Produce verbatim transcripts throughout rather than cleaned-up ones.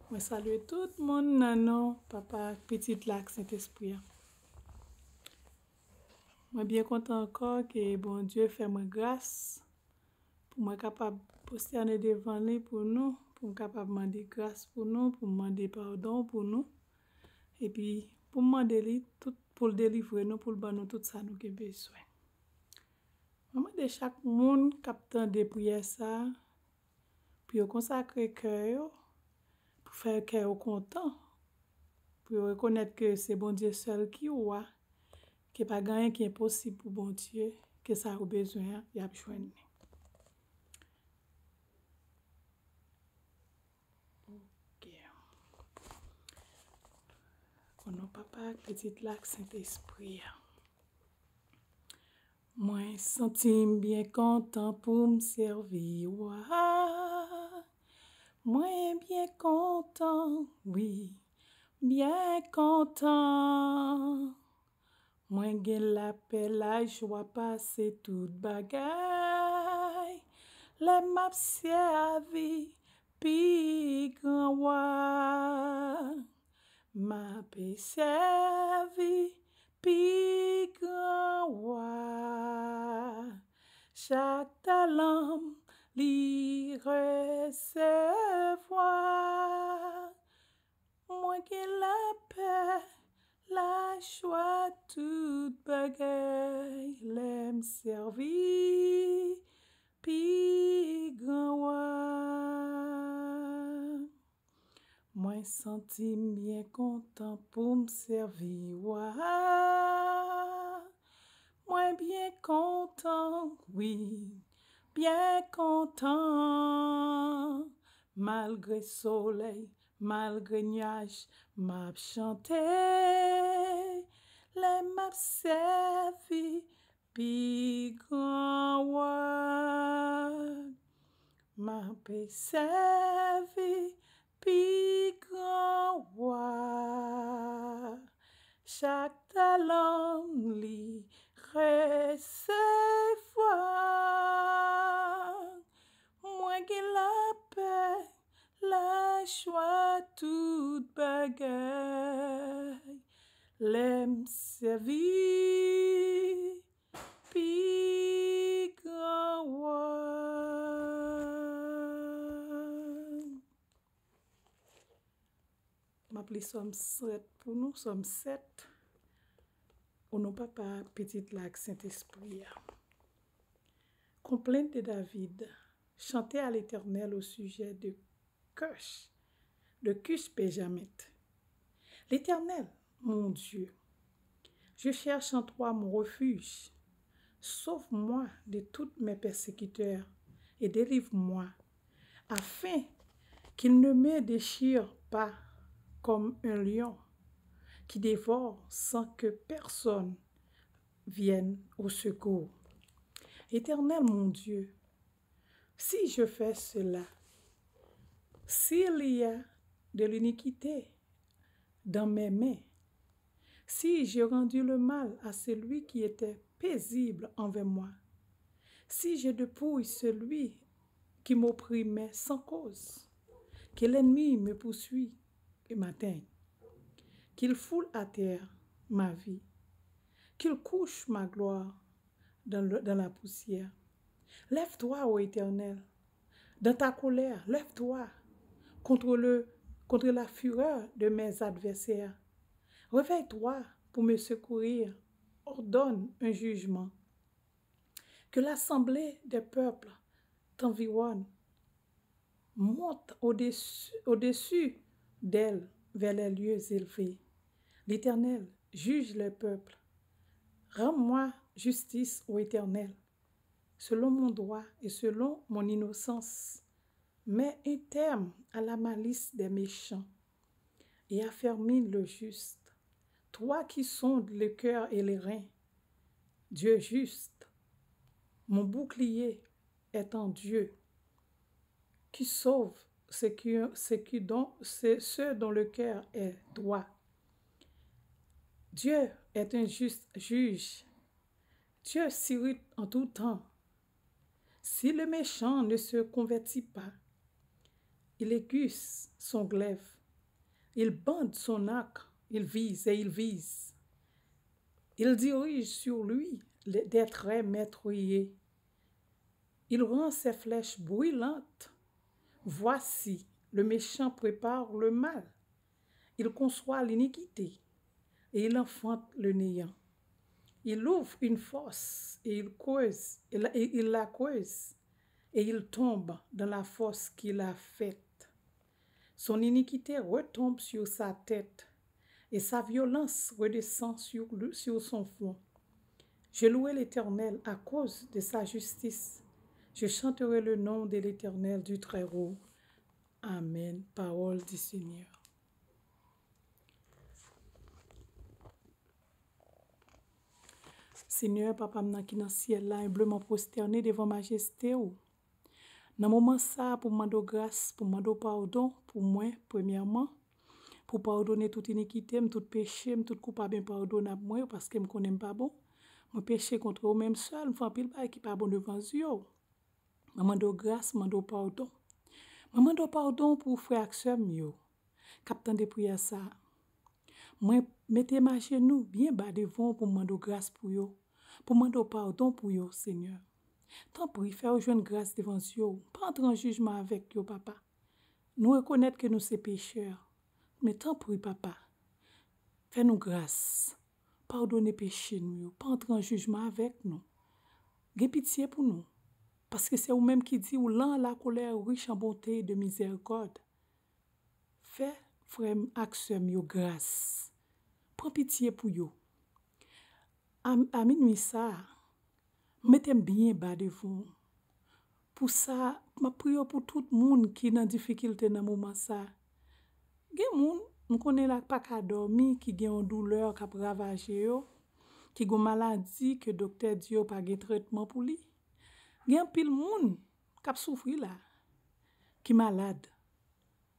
Mwen salye tout moun nan non Papa ak Pitit la ak Sentespri a. Mwen byen kontan ankò ke Bondye fè mwen gras pou mwen kapab pwostène devan li pou nou, pou m kapab mande gras pou nou, pou m mande padon pou nou, epi pou m mande li tout, pou l delivre nou, pou l ban nou tout sa nou gen bezwen. Mwen mande chak moun k ap tande priyè sa a, pou yo konsakre kè yo, pou fè kè yo kontan, pou yo rekonèt ke se Bondye sèl ki wa, ke pa gen anyen ki enposib pou Bondye, ke sa yo bezwen an, y ap jwenn li. Ok. O non Papa, ak Pitit la, ak Sentespri a. Mwen santi m byen kontan pou m sèvi wa. Mwen byen kontan, wi, byen kontan. Mwen gen lapè, lajwa pase tout bagay. Lè m ap sèvi pi gran wa, m ape sèvi pi gran wa. Chak talan m li resevwa. Mwen gen lapè, lajwa, tout bagay lè m sèvi pi gran wa. Mwen santi m byen kontan pou m sèvi wa. Mwen byen kontan, wi, byen kontan. Malgre solèy, malgre nyaj, m ap chante. Lè m ap sèvi pi gran wa. M ape sèvi pi gran wa. Chak talan m li resevwa. Mwen gen lapè, lajwa, tout bagay lè m sèvi pi gran wa. M ap li Sòm sèt pou nou, Sòm sèt. O non Papa, Pitit la ak Sentespri a. Complainte de David. Chanter à l'Éternel au sujet de Cush, de Cush Béjamite. L'Éternel, mon Dieu, je cherche en toi mon refuge. Sauve-moi de tous mes persécuteurs et délivre-moi, afin qu'ils ne me déchirent pas comme un lion qui dévore sans que personne vienne au secours. Éternel mon Dieu, si je fais cela, s'il y a de l'iniquité dans mes mains, si j'ai rendu le mal à celui qui était paisible envers moi, si je dépouille celui qui m'opprimait sans cause, que l'ennemi me poursuit et m'atteigne, qu'il foule à terre ma vie, qu'il couche ma gloire dans, le, dans la poussière. Lève-toi, ô Éternel, dans ta colère, lève-toi contre, le, contre la fureur de mes adversaires. Réveille-toi pour me secourir, ordonne un jugement. Que l'assemblée des peuples t'environne, monte au-dessus, au-dessus d'elle vers les lieux élevés. L'Éternel juge les peuples. Rends-moi justice, ô Éternel, selon mon droit et selon mon innocence. Mets un terme à la malice des méchants et affermis le juste. Toi qui sondes le cœur et les reins, Dieu juste, mon bouclier est en Dieu, qui sauve ceux, qui, ceux, qui dont, ceux, ceux dont le cœur est droit. Dieu est un juste juge. Dieu s'irrite en tout temps. Si le méchant ne se convertit pas, il aiguise son glaive Il bande son arc, il vise et il vise. Il dirige sur lui les- des traits meurtriers. Il rend ses flèches brûlantes. Voici, le méchant prépare le mal. Il conçoit l'iniquité et il enfante le néant. Il ouvre une fosse et il creuse, et la- et il la creuse, et il tombe dans la fosse qu'il a faite. Son iniquité retombe sur sa tête, et sa violence redescend sur, lui- sur son front. Je louerai l'Éternel à cause de sa justice. Je chanterai le nom de l'Éternel du Très-Haut. Amen. Parole du Seigneur. Senyè, Papa m nan ki nan syèl la, enbleman pwostène devan majeste w. Nan moman sa a, pou m mande w gras, pou m mande w padon pou mwen, premyèman, pou w padone tout inikite m, tout peche m, tout koupab enpadonab mwen yo, paske m konnen m pa bon. Mwen peche kont ou menm sèl, m fè anpil bagay ki pa bon devan zye w. Mwen mande w gras, mande w padon. Mwen mande w padon pou frè ak sè m yo k ap tande priyè sa a. Mwen mete m ajenou byen ba devan w pou m mande w gras pou yo, pou m mande w padon pou yo, Senyè. Tanpri, fè yo jwenn gras devan zye w. Pa antre an jijman avèk yo, Papa. Nou rekonèt ke nou se pechè, men tanpri, Papa, fè nou gras. Padone peche nou yo. Pa antre an jijman avèk nou. Gen pitye pou nou. Paske se ou menm ki di ou lent à la colère, riche en bonté et de miséricorde. Fè frè m ak sè m yo gras. Pran pitye pou yo. A, a minwi sa a, mete m byen ba devan w. Pou sa, m ap priye w pou tout moun ki nan difikilte nan moman sa a. Gen moun, m konnen la pa ka dòmi, ki gen yon doulè k ap ravaje yo, ki gen yon maladi ke doktè di yo pa gen tretman pou li. Gen anpil moun k ap soufri la, ki malad.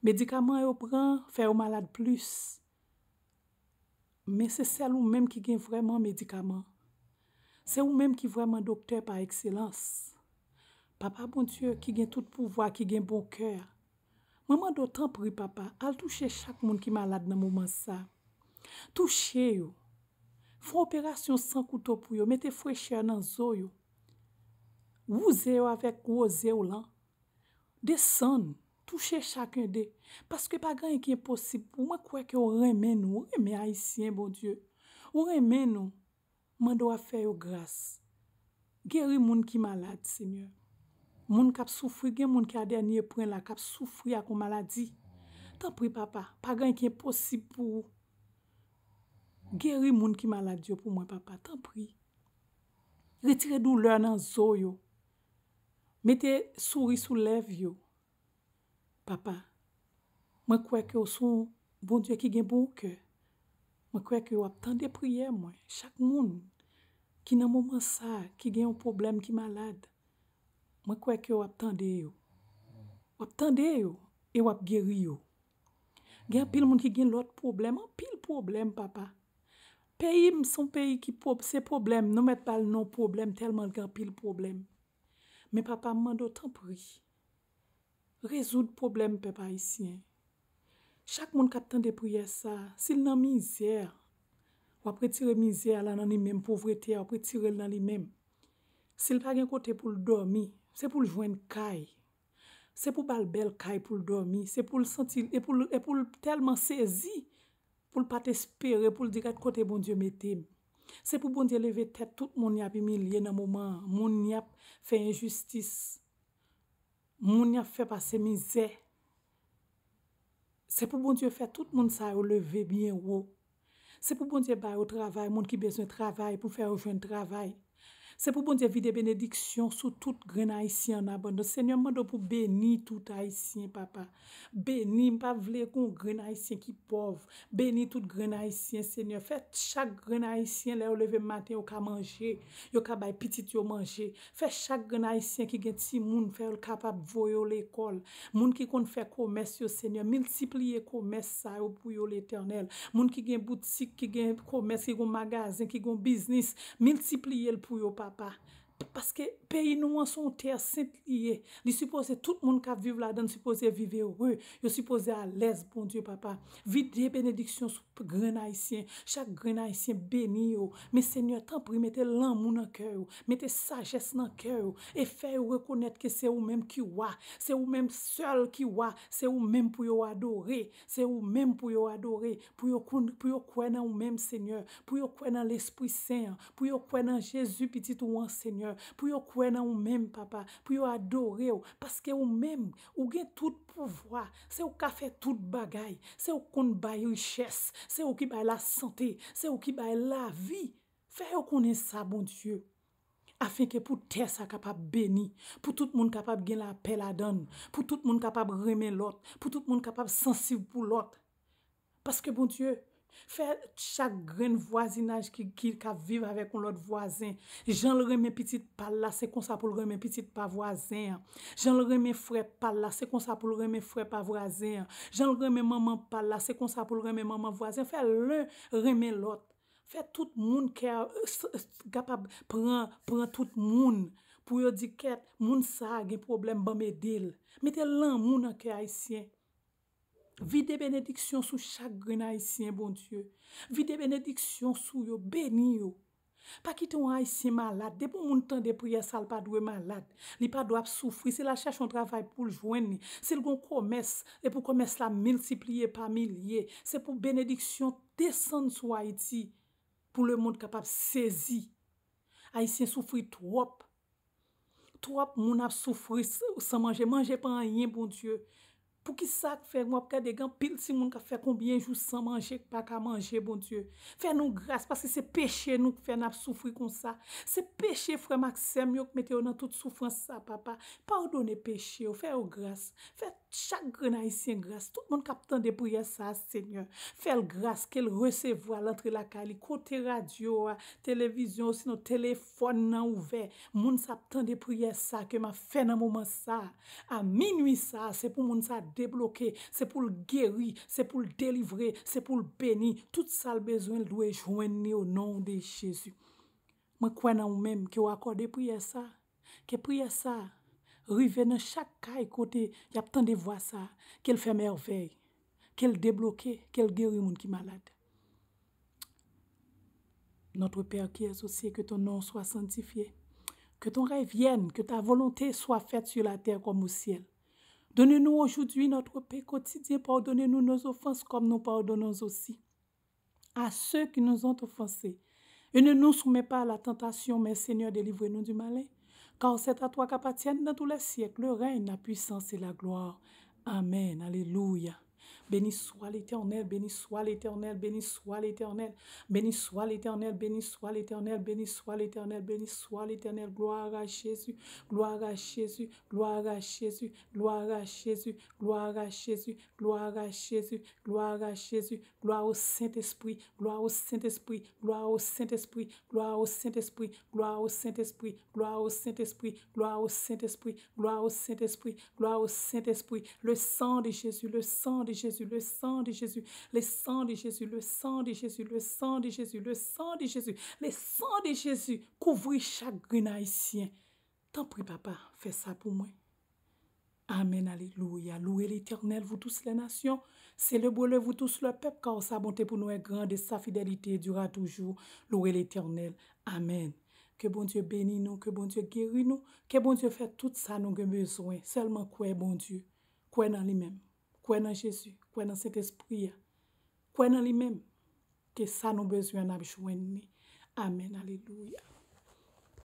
Medikaman yo pran fè yo malad plis. Men se sèl ou menm ki gen vrèman medikaman. Se ou menm ki vrèman doktè pa ekselans. Papa Bondye ki gen tout pouvwa, ki gen bon kè. Mwen mande w tanpri, Papa, al touche chak moun ki malad nan moman sa. Touche yo. Fè yon operasyon san kouto pou yo. Mete frechè nan zo yo. Wouze yo avèk woze w lan. Desann, touche chak ende. Paske pa gen anyen ki enposib pou mwen. Kwè ke w renmen nou, ou renmen Ayisyen, Bondye. Ou renmen nou. Mande w ap fè yo gras. Geri moun ki malad, Senyè. Moun k ap soufri, gen moun ki a dènye pwen la, k ap soufri ak yon maladi. Tanpri, Papa, pa gen anyen ki enposib pou ou. Geri moun ki malad yo pou mwen, Papa, tanpri. Retire doulè nan zo yo. Mete souri sou lèv yo. Papa, mwen kwè ke w se yon Bondye ki gen bon kè. Mwen kwè ke w ap tande priyè mwen. Chak moun ki nan moman sa a, ki gen yon pwoblèm, ki malad, mwen kwè ke w ap tande yo. W ap tande yo e w ap geri yo. Gen anpil moun ki gen lòt pwoblèm, anpil pwoblèm, Papa. Peyi m se yon peyi ki pwob-, se pwoblèm. Nou mèt ba l non pwoblèm tèlman l gen anpil pwoblèm. Men, Papa, m mande w, tanpri, rezoud pwoblèm pèp ayisyen. Chak moun k ap tande priyè sa a, si l nan mizè, w ap retire mizè a la nan li menm, povrete a, w ap retire l nan li menm. Si l pa gen kote pou l dòmi, se pou l jwenn kay. Se pou ba l bèl kay pou l dòmi. Se pou l santi, e pou l, e pou l tèlman sezi, pou l pa t espere, pou l di, "Gad kote Bondye mete m." Se pou Bondye leve tèt tout moun y ap imilye nan moman an, moun y ap fè enjistis, moun y ap fè pase mizè. Se pou Bondye fè tout moun sa yo leve byen wo. Se pou Bondye ba yo travay, moun ki bezwen travay, pou fè yo jwenn travay. Se pou Bondye vide benediksyon sou tout grenn Ayisyen an abondans. Senyè, m mande w pou beni tout Ayisyen, Papa. Beni, m pa vle gon grenn Ayisyen ki pòv. Beni tout grenn Ayisyen, Senyè. Fè chak grenn Ayisyen, lè yo leve maten, yo ka manje, yo ka bay pitit yo manje. Fè chak grenn Ayisyen ki gen timoun, fè yo kapab voye yo lekòl. Moun ki konn fè komès yo, Senyè, miltipliye komès sa yo pou yo, Letènèl. Moun ki gen boutik, ki gen komès, ki gen magazen, ki gen biznis, miltipliye l pou yo, Papa. Paske peyi nou an se yon tè sent li ye. Li sipoze, tout moun k ap viv ladan l sipoze viv ere. Yo sipoze alèz, Bondye papa. Vide benediksyon sou grenn Ayisyen. Chak grenn Ayisyen, beni yo. Men Senyè, tanpri, mete lanmou nan kè yo. Mete sajès nan kè yo. E fè yo rekonèt ke se ou menm ki wa. Se ou menm sèl ki wa. Se ou menm pou yo adore. Se ou menm pou yo adore. Pou yo konn, pou yo kwè nan ou menm, Senyè. Pou yo kwè nan Lespri Sen an. Pou yo kwè nan Jezi, Pitit ou an, Senyè. Pou yo kwè nan ou menm, papa. Pou yo adore w. Paske ou menm, ou gen tout pouvwa. Se ou k ka fè tout bagay. Se ou k konn bay richès. Se ou ki bay lasante. Se ou ki bay lavi. Fè yo konnen sa, Bondye. Afenke pou tè sa kapab beni. Pou tout moun kapab gen lapè ladan l. Pou tout moun kapab renmen lòt. Pou tout moun kapab sansib pou lòt. Paske, Bondye, fè chak grenn vwazinaj ki, ki, k ap viv avèk yon lòt vwazen, jan l renmen pitit pa l la, se konsa pou l renmen pitit pa vwazen an. Jan l renmen frè pa l la, se konsa pou l renmen frè pa vwazen an. Jan l renmen manman pa l la, se konsa pou l renmen manman vwazen an. Fè len renmen lòt. Fè tout moun kè, s-, s-, kapab pran, pran tout moun pou yo di, kèt, moun sa a gen pwoblèm, ban m ede l. Mete lanmou nan kè Ayisyen. Vide benediksyon sou chak grenn Ayisyen, Bondye. Vide benediksyon sou yo, beni yo. Pa kite yon Ayisyen malad. Depi yon moun tande priyè sa, l pa dwe malad. Li pa dwe ap soufri. Si l al chache yon travay pou l jwenn li. Si l gen yon kòmès, e pou kòmès la miltipliye pa milye. Se pou benediksyon desann sou Ayiti. Pou lemonn kapab sezi. Ayisyen soufri twòp. Twòp moun ap soufri s-, san manje. Manje pa anyen, Bondye. Poukisa k fè m ap gade gen anpil timoun k ap fè konbyen jou san manje, k pa ka manje, Bondye? Fè nou gras, paske se peche nou k fè n ap soufri konsa. Se peche frè m ak sè m yo k mete yo nan tout soufrans sa, papa. Padone peche yo, fè yo gras. Fè chak grenn Ayisyen gras. Tout moun k ap tande priyè sa, Senyè, fè l gras, ke l resevwa l antre lakay li, kote radyo a, televizyon, osinon telefòn nan ouvè. Moun sa ap tande priyè sa ke m ap fè nan moman sa. A minwi sa, se pou moun sa debloke, se pou l geri, se pou l delivre, se pou l beni. Tout sa l bezwen, l dwe jwenn li o non de Jezi. Mwen kwè nan ou menm, ke w akòde priyè sa. Ke priyè sa rive nan chak kay kote y ap tande vwa sa. Ke l fè mèvèy. Ke l debloke, ke l geri moun ki malad. Notre Père qui es aux cieux, que ton nom soit sanctifié. Que ton règne vienne, que ta volonté soit faite sur la terre comme au ciel. Donne-nous aujourd'hui notre pain quotidien. Pardonne-nous nos offenses comme nous pardonnons aussi à ceux qui nous ont offensés. Et ne nous soumets pas à la tentation, mais Seigneur, délivre-nous du malin. Car c'est à toi qu'appartiennent dans tous les siècles le règne, la puissance et la gloire. Amen. Alléluia. Béni soit l'Éternel, béni soit l'Éternel, béni soit l'Éternel, béni soit l'Éternel, béni soit l'Éternel, béni soit l'Éternel, béni soit l'Éternel. Gloire à Jésus, gloire à Jésus, gloire à Jésus, gloire à Jésus, gloire à Jésus, gloire à Jésus, gloire à Jésus, gloire au Saint-Esprit, gloire au Saint-Esprit, gloire au Saint-Esprit, gloire au Saint-Esprit, gloire au Saint-Esprit, gloire au Saint-Esprit, gloire au Saint-Esprit, gloire au Saint-Esprit, gloire au Saint-Esprit, le sang de Jésus, le sang de Jésus, le sang de Jésus, le sang de Jésus, le sang de Jésus, le sang de Jésus, le sang de Jésus, le sang de Jésus, kouvri chak grenn ayisyen. Tanpri, papa, fè sa pou mwen. Amen, alelouya. Louez l'Éternel, vous tous les nations. Célébrez-le, vous tous les peuples, car sa bonté pour nous est grande et sa fidélité dure à toujours. Louez l'Éternel. Amen. Ke Bondye beni nou, ke Bondye geri nou, ke Bondye fè tout sa nou gen bezwen. Sèlman kwè Bondye. Kwè nan li menm. Kwè nan Jezi. Kwè nan Sentespri a. Kwè nan li menm. Ke sa nou bezwen, n ap jwenn li. Amen, alelouya.